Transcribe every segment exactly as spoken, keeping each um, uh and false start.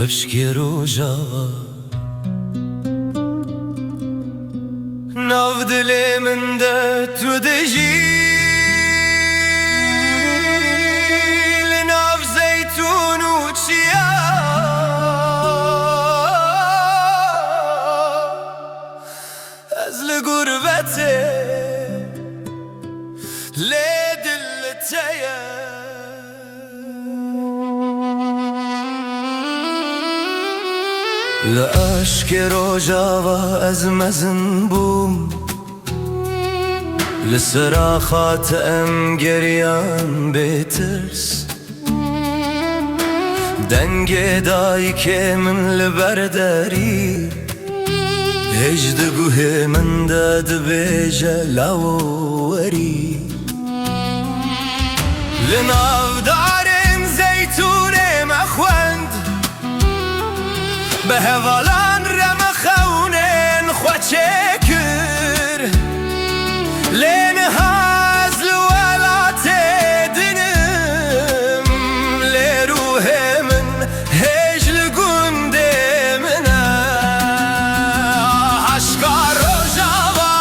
Eşkê Rojava nav dilê min de tu dijî, li nav zeytûn û çiya. Ez li gurbetê, lê dil li te ye. Li eşkê Rojava ez mezin bûm, li sera xatem geriyan bêtirs. Dengê dayikê min li ber derî, hêj di guhê min de dibêje, lawo werî. Li nav darên zeytûnê me xwend, bi hevalan re me xewnên xwe çêkir. Lê niha ez li welatê din im, lê ruhê min hêj li gundê min e. Aşka Rojava,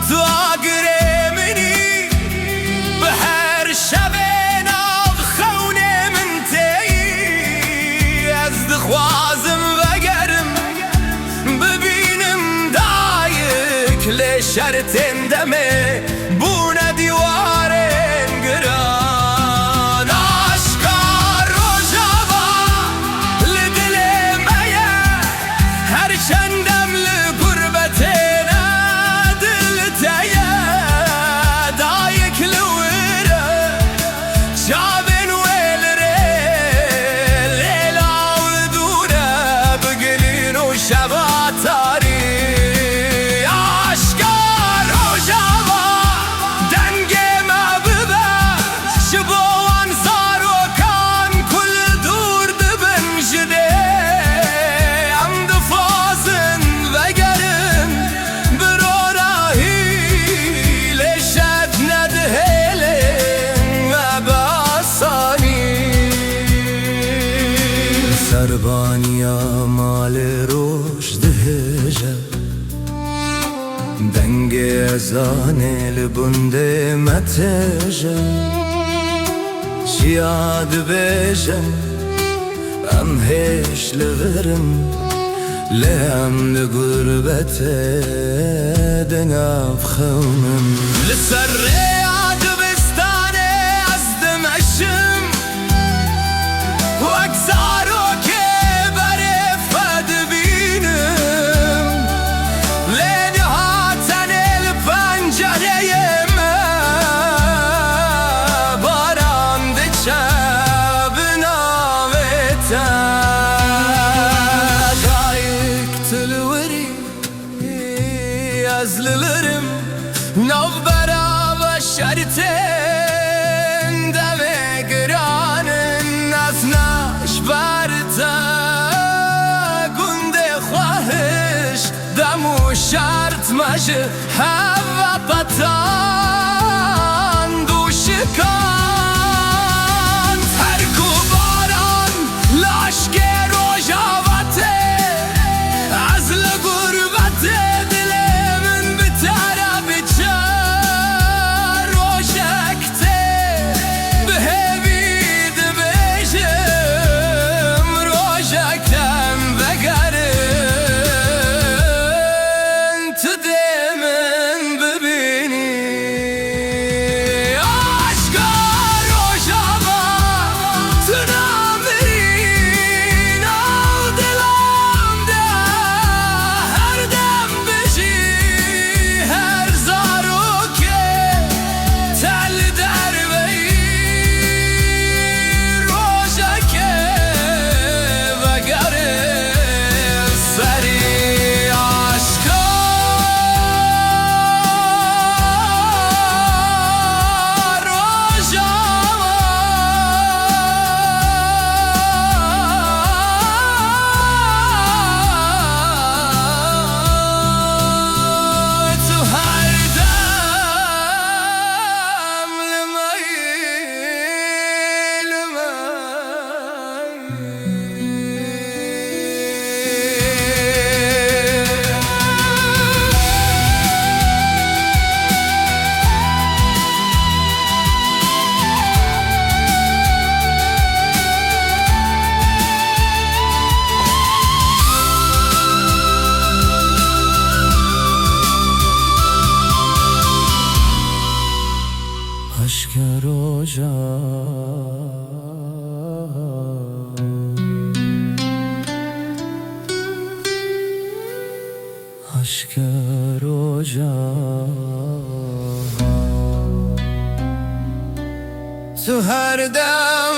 tu agirê min î, bi her şevê nav xewnê min tê yî. Ez dixwazim vegerim, bibînim dayik, lê şertên demê bûne dîwarên giran. Aşka Rojava li dilê me ye, her çend em li gurbetê ne, dil te ye. Dayik li wir e, çavên wê li rê lêla û dûr e, bi gilîn û şeva tarî. Aşka Rojava, dengê me bibe ji bo wan zarokan ku li dûr dibin ji dê. Em dixwazin vegerin bi rorahî, lê şert nedihêlin me bi asanî. Serbaniya malê roj dihêje, dengê ezanê li gundê me têje. Çiya dibêje, em hêj li vir in, lê em li gurbetê di nav xewn in. Li ser rêya dibistanê ez dimeşim, wek zarokê berê xwe dibînim. Lê niha tenê li pencereyê me baran diçe bi navê te. Dayik tu li wir î, ez li vir im, navbera ve şertên demê giran in. Ez ne ji ber te gundê xwe hişt, dem û şert me ji hev ve petand û şikand. Her ku baran li eşkê Rojava tê, ez li gurbetê dilê min bi te re biçe. Rojek tê, bi hêvî dibêjim, rojek em vegerin, tu dê min bibînî. Aşk roja tu her dem